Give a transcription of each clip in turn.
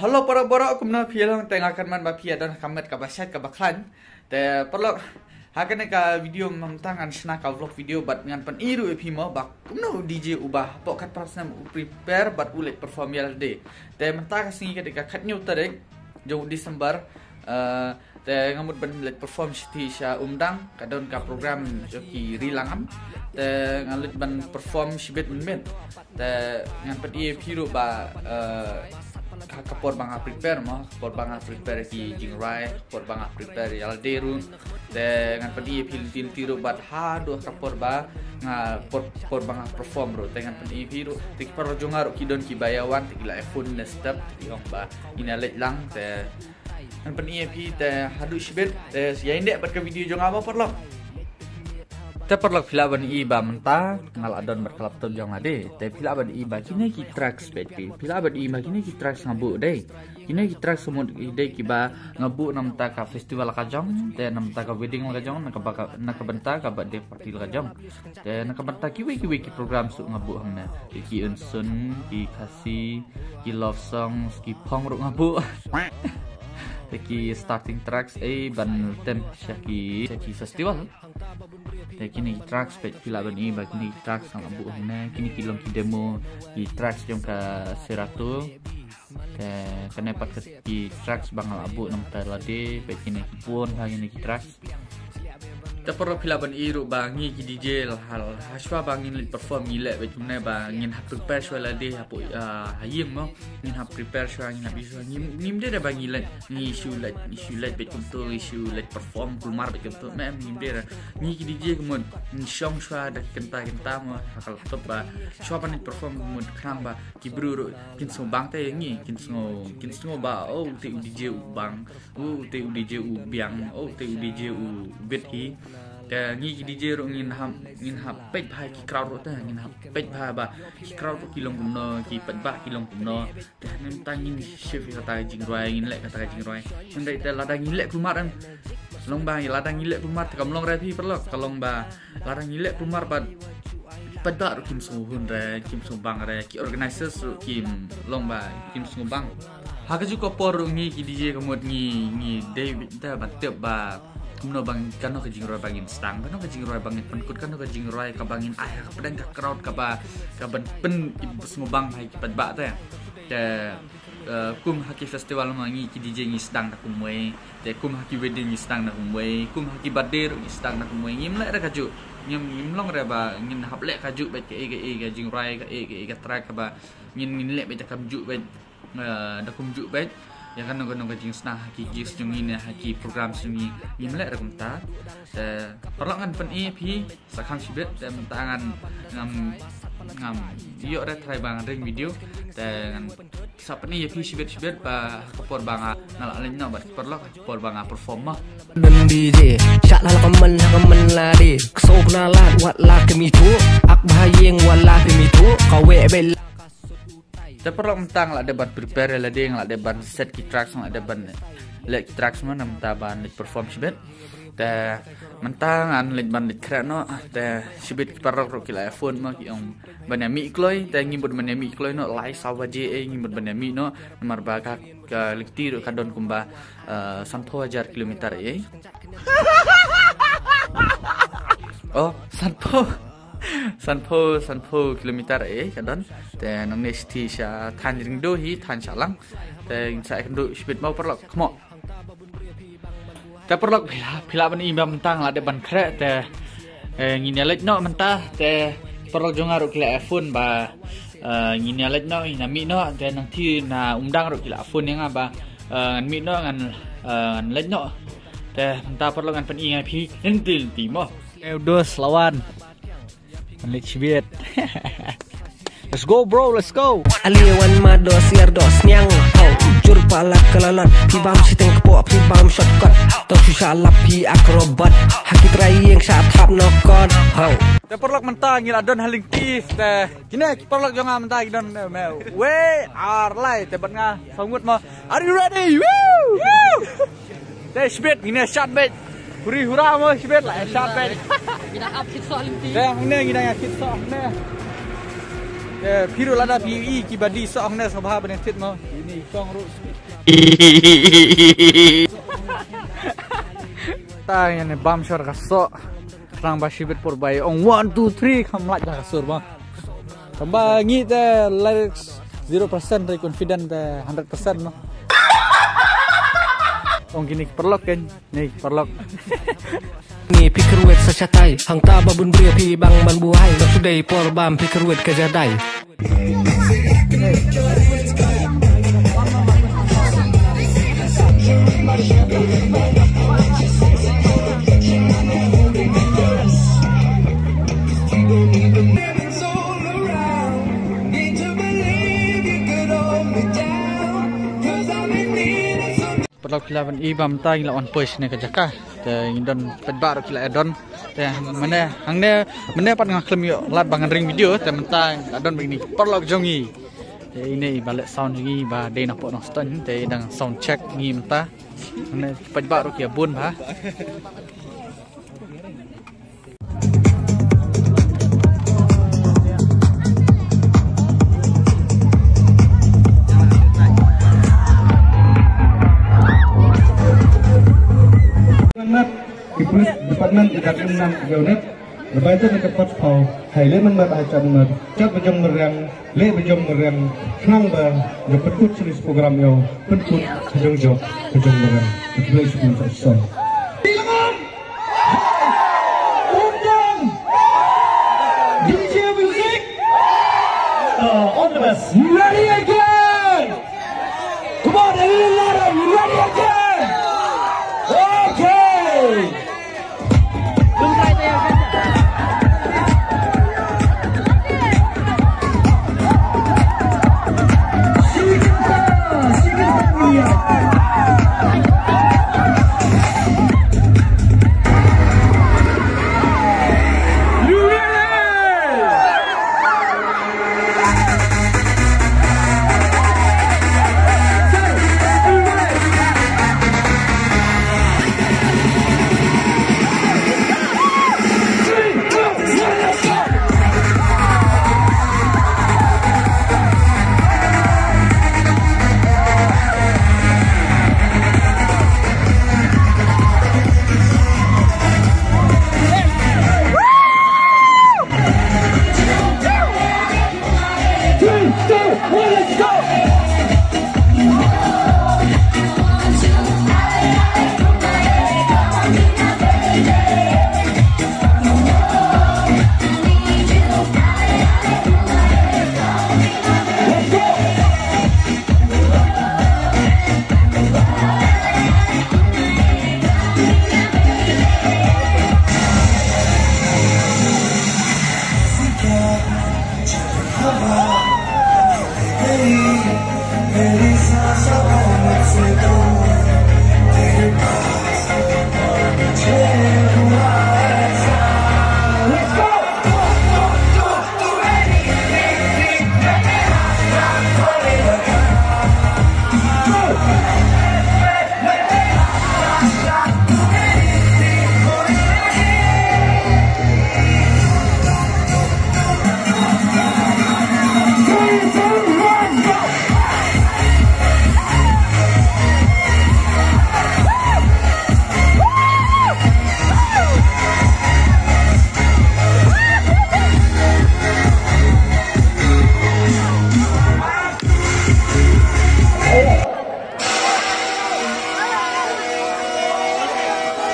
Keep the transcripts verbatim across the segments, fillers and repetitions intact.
Hello para bora, kumno phi long? Te nga kyrmen ba phi ïa don ka met kaba shait kaba khlaiñ. Te paralok, ha kane ka video mynta ngan shna ka vlog video bad ngan pyni ruh ïa phi mo ba kumno u D J uba hapoh khatphra snem u prepare bad u leit perform ïa lade. Te mynta ka sngi ka dei ka khathynñiew tarik jong u December. Eh, te nga mut ban leit perform shithi sha Umdang, ka don ka program jong ki Ri Langam. Te nga leit ban perform shibit mynmiet. Te ngan pyni ïa phi ruh ba, eh, ka, ka por ba nga prepare mo, ka por ba nga prepare ki jingrwai, ka por ba nga prepare ïa lade ruh. Te ngan pyni ïa phi lynti lynti ruh bad haduh ka por ba nga por, por ba nga perform ruh. Te ngan pyni ïa phi ruh. Te ki paralok jong nga ruh ki don kiba ïa wan, te ki la ïa phone ne step, te ki ong ba ngin ïa leit lang. Te ngan pyni ïa phi te haduh shibit, te ïa ïndeh bad ka video jong nga mo paralok. Te paralok, phi lah ban i ba mynta nga la don bad ka laptop jong nga de. Te phi lah ban i ba kine ki tracks bad phi. Phi lah ban i ba kine ki tracks nga buh de. Kine ki tracks ka mut ki dei kiba nga buh na mynta ka festival la ka jong, te na mynta ka wedding la ka jong, na ka ba ka, na ka bynta ka birthday party la ka jong. Te na ka bynta kiwei kiwei ki program ruh nga buh hangne. Ki, ki unsun, ki khasi, ki love songs, ki phong ruh nga buh. Te ki starting tracks, eh, ban tem sha ki, sha ki festival. Te kine ki tracks peit, phi lah ban i ba kine ki tracks nga buh hangne, kine ki long ki demo, ki tracks jong ka Serato. Te kane pat ka ki tracks ba nga la buh na mynta lade, peit kine ki bun ha kine ki tracks. Te paralok, phi lah ban i ruh ba ngi ki D J la, la, hashwa ba ngin leit perform ngi leh beit kumne ba ngin hap prepare shwa lade hapoh, ah, ha ïing mo. Ngin hap prepare shwa, ngin hap i shwa. Ngim, ngim dei da ba ngi leit, ngi shu leit, ngi shu leit beit kumto, ngi shu leit perform kulmar beit kumto. Mem, ngim dei da. Ngi ki D J ka mut ngi shong shwa da ki kynta kynta mo ha ka laptop ba shwa ban leit perform ka mut khnang ba ki briew ruh kin sngewbang te ïa ngi, kin sngew, kin sngew ba, oh, te u D J u bang, oh, te u D J u biang, oh, te u D J u bit hi. Te ngi ki D J ruh ngin hap, ngin hap peit bha ki crowd ruh te, ngin hap peit bha ba ki crowd ruh ki long kumno, ki paidbah ki long kumno. Te mynta ngin shift ïa kata ka jingrwai, ngin leh kata ka jingrwai. Hynrei te lada ngin leh kulmar em, long ba lada ngin leh kulmar te kam long re phi paralok, ka long ba lada ngi leh kulmar bad paidbah ruh kim sngewhun re, kim sngewbang re, ki organizers ruh kim long ba kim sngewbang. Ha kajuh ka por ruh ngi ki D J ka mut ngi, ngi dei da ban tip ba kumno ba ngin, kano ka jingrwai ba ngin sdang, kano ka jingrwai ba ngin pynkut, kano ka jingrwai kaba ngin ai ha ka pdeng ka crowd kaba, kaban pyn, sngewbang ha ki paidbah te. Te, eh, kum ha ki festival ma ngi ki D J ngi sdang da kumwei. Te kum ha ki wedding ngi sdang da kumwei, kum ha ki birthday ruh ngi sdang da kumwei. Ngim leh re kajuh. Ngim, ngim long re ba ngin hap leh kajuh beit kaei kaei ka jingrwai, kaei kaei ka track kaba ngin, ngin leh beit da kumjuh beit, eh, da kumjuh beit ïa kano kano ka jingsdang ha ki gigs jong ngi ne ha ki program jong ngi. Ngim leh re kumta. Te paralok, ngan pyni ïa phi sa kham shibit, te mynta ngan, ngam, ngam ïoh re trai ba ngan ring video. Te ngan sa pyni ïa phi shibit shibit ba ha ka por ba nga, nga la leit noh bad ki paralok ha ka por ba nga perform mo. Nang D J shah la la ka man la ka man la de. Kso na la wat la ka mi tu. Ak ba ïeng wat la ka mi tu. Ka we be la. Te paralok, mynta nga la dep ban prepare lade, nga la dep ban set ki tracks, nga la dep ban leh ki tracks mo, na mynta ban leit perform shibit. Te mynta ngan leit ban leit khreh noh. Te shibit ki paralok ruh ki la ïa phone mo, ki ong ban ïa mih kloi. Te ngim bud ban ïa mih kloi noh, lai saw baje ei, ngim bud ban ïa mih noh. Namar ba ka, ka lynti ruh ka don kumba, eh, sanphew hajar kilometer ei. Oh, sanphew, sanphew, sanphew kilometer ei ka don. Te nangne shithi sha thaiñ Ringdo hi, thaiñ Shillong. Te ngin sa ïakynduh shibit mo paralok, kmo. Te paralok, phi lah, phi lah ban i ba mynta nga la dep ban khreh te, eh, ngin ïa leit noh mynta. Te paralok jong nga ruh ki la ïa phone ba, eh, ngin ïa leit noh, ngin ïa mih noh. Te nangta na Umdang ruh ki la phone ïa nga ba, eh, ngan mih noh, ngan, eh, ngan leit noh. Te mynta paralok ngan pyni ïa phi lynti lynti mo. Eh, u dos la wan. Let's shibit. Let's go, bro, let's go. Ali wan ma dos ïar dos niang. Ho, jur pala kalalon. Phi bam siteng kpo, phi bam shortcut. Tong shu sha lap phi acrobat. Ha ki trai ïeng sha thap nokon. Ho. Te paralok, mynta ngi la don ha Lyngkis te. Kine ki paralok jong nga mynta ki don me, me. Wei ar lai te bad nga saw ngut mo. Are you ready? Woo! Te shibit, ngin ïa shad beit. Huri hura mo shibit, la ïa shad beit. Ngin ap kit soh lynti. Te hangne ngin ïa kit soh hangne. Te phi ruh lada phi i kiba dih soh hangne, sngewbha ban thied mo. Ini Ta ïa ne bam shor ka soh. Rang ba shibit por bai ong one two three kham lait da ka sur ba. Tamba ngi te lyrics zero percent te confident te hundred percent no. Ong kini paralok kan ni paralok. Ngi phi kyrwit sa shatai hangta ba bun bria phi bang ban buhai. Lok shu dei por bam phi kyrwit ka jadai. Paralok phi lah ban i ba mynta ngi la wan poi shane ka jaka. Te ngi don paidbah ruh ki la ïa don. Te mane hangne mane pat nga khlem ïoh lad ba ngan ring video te mynta ngi la don ba ine paralok jong ngi. Te ine i ba leh sound jong ngi ba dei na pok Nongstoiñ te i dang sound check ngi mynta. Hangne paidbah ruh ki ïa bun bha. Ki Police Department ki dak lim nam ki unit. Lebai tu ka pat pau hai le number hai char number char bajong meriang. Leh ba jong meriang khnang ba nga pynkut sha program ïa u pynkut ka jong jop ka jong meriang. Ka khlei sha ka song. D J music. Uh, all the best. You ready again? Come on, everyone, you ready again? Okay.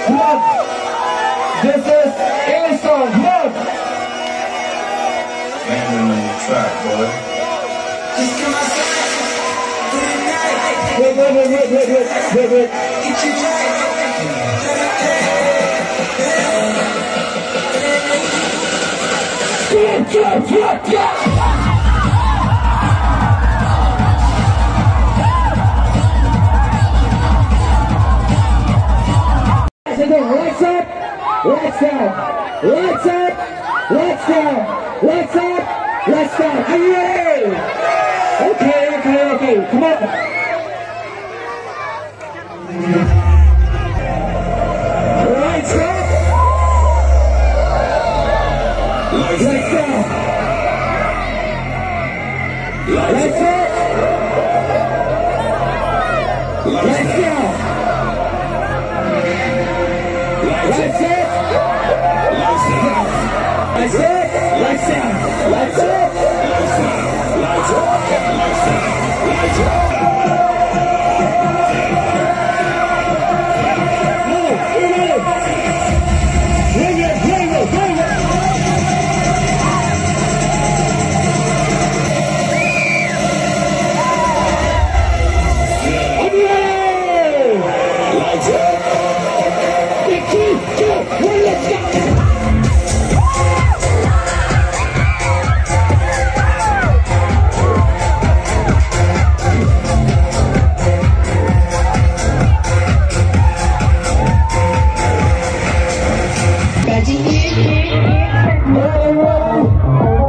Come on. This is Ace on one. Man on the track, boy. Wait, wait, wait, wait, wait, wait, wait, wait. Lights up, lights down, lights up, lights down, lights up, lights down. Are you ready? Okay, okay, okay. Come on. Lights up. Lights down. Lights up.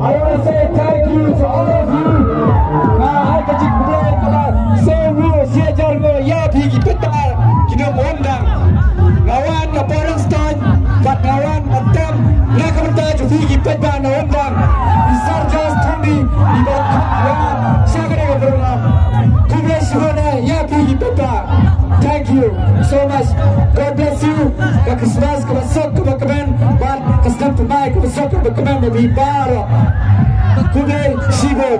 I want to say thank you to all of you. Nga ai ka jingkhublei kaba sngewbha, sngewbha ïa phi ki paidbah ki nongumdang. Nga wan na Porong Stone bad nga wan ban tem na ka bynta jong phi ki paidbah nongumdang. I Sir Josh Thongni i ba kham wan sha kane ka program. Khublei shibun ïa phi ki paidbah. Thank you so much. God bless you. Ka Christmas kaba suk kaba kmen bad ka snem thymmai kaba suk kaba kmen ïa phi baroh. Khublei shibun.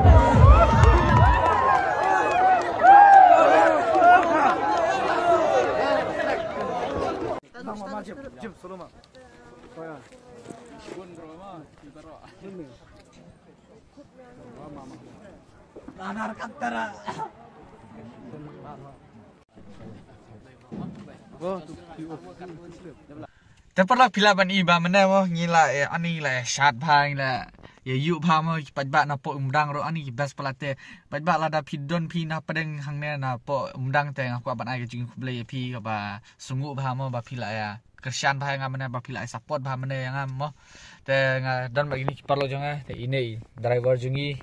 Te paralok, phi lah ban i ba mynne mo ngi la, eh, ani la, eh, shad bha, ngi la ïa ïuh bha mo ki paidbah na poh Umdang ruh, ani ki best palat te. Paidbah, lada phi don phi na pdeng hangne na poh Umdang te nga kwah ban ai ka jingkhublei ïa phi kaba sngew bha mo ba phi la ïa kyrshan bha ïa nga mynne, ba phi la ïa support bha mynne ïa nga mo. Te nga don bad kine ki paralok jong nga, te ine i driver jong ngi.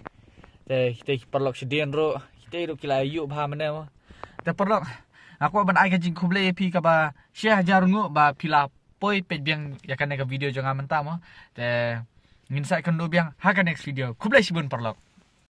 Te kite ki paralok shadien ruh, kite ruh ki la ïuh bha mynne mo. Te paralok, nga kwah ban ai ka jingkhublei ïa phi kaba shi hajar nguh ba phi la poi peit biang ïa kane ka video jong nga mynta mo. Te ngin sa ïakynduh biang ha ka next video. Khublei shibun paralok.